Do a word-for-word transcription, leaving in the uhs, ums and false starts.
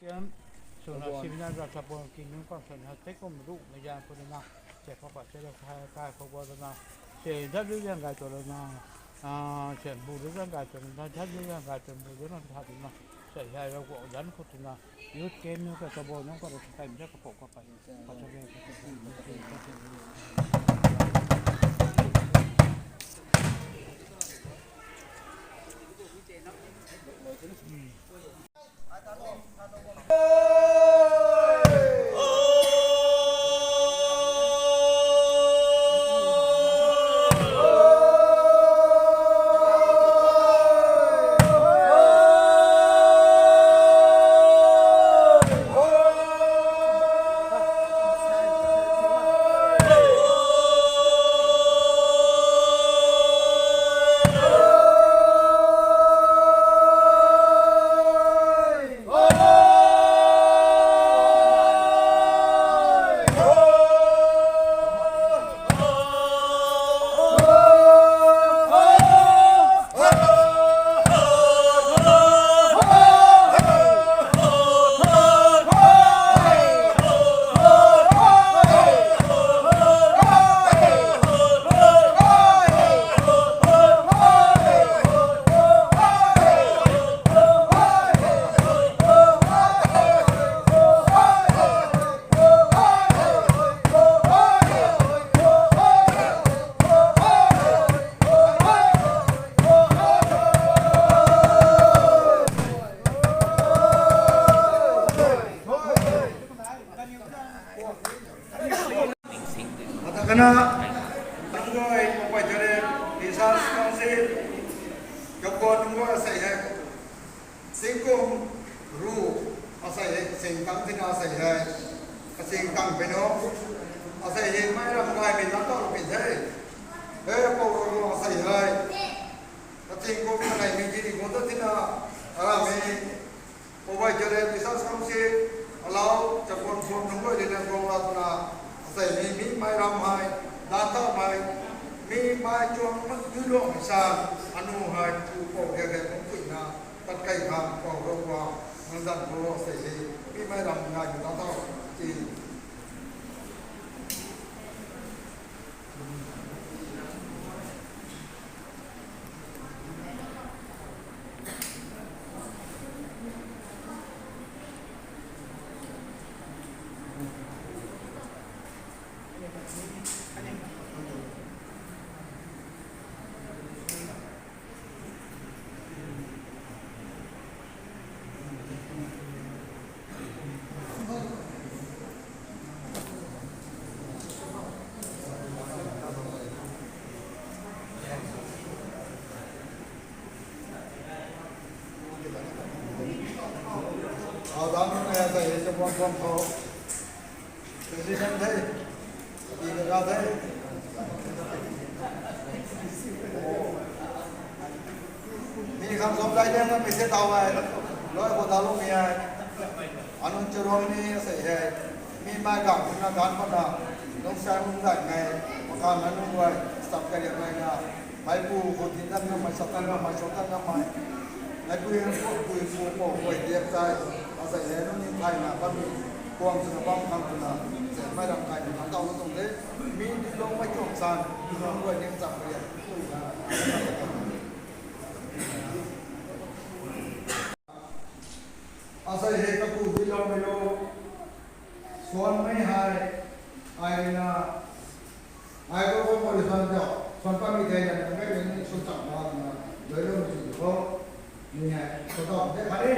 Ken, swna seminar ra sa pon ki nunc khang swna tei kum ruhmei zaeng khou rui na, se khou pa se lo kai, kai khou ba rui na, se dat lu zaeng gay tu rui na, ah, se bu lu zaeng gay tu rui na, dat lu zaeng gay tu rui na, bu lu na tha tu na, se hei ra guang zan khou tu na, youth camp nunc ka sa bo nunc ka rui sa kai mi za ka pok ka pai. Atakana, nunggoi, Poubaichare, Research Council, Kapkon nunggoi asei hei, singkum ru asei hei, sing tang tina asei hei, kasing tang peno, asei hei, mei ram gaymei na tau pin the, he, pou ru asei hei, kasing kum kanei mei tini kum ta tina, aram hei, Poubaichare Research Council, alau, Chakwan Phum nunggoi lina gong la twna, asei mi, mi mei ram hei, dan tau mei, mi mei chuang mak tu lung hei san, anu hei, tu pou riak riak kum kuina, tat kai khang, pou rou guang, nang dan khou, asei hei, mi mei ram ngai tu dan tau, ti. Adam, eh, asei hei Chakwan Phum khou President the, ati ka the. Mi khang zom dai liang na mei se tau ai, loi khou dalou mei ai. Anun Charuang ni asei hei, mi mei gang na gan pat na, nung sai nung dai mei, makan na nung guay, staff kariak mei na, meipu khou tin dat namei, sa tan namei, sa tan namei. Meipu hei, pui pu pou guay diak tai, asei hei, nung ni thay na, bam ni, kuang swna bam khang twna, se mei ram kai ni khang tau na tuang de, mi ni lung mei tuang san, nung guay ni staff kariak, pui na. Asei hei kapu dui lou mei lou, suan mei hei, ai na, ai ko ko mori suan tau, suan pa mi thei na, nang kai ni suan chak na, na, dui lou mei sw ko, ni hei, suan tau, de kha ni,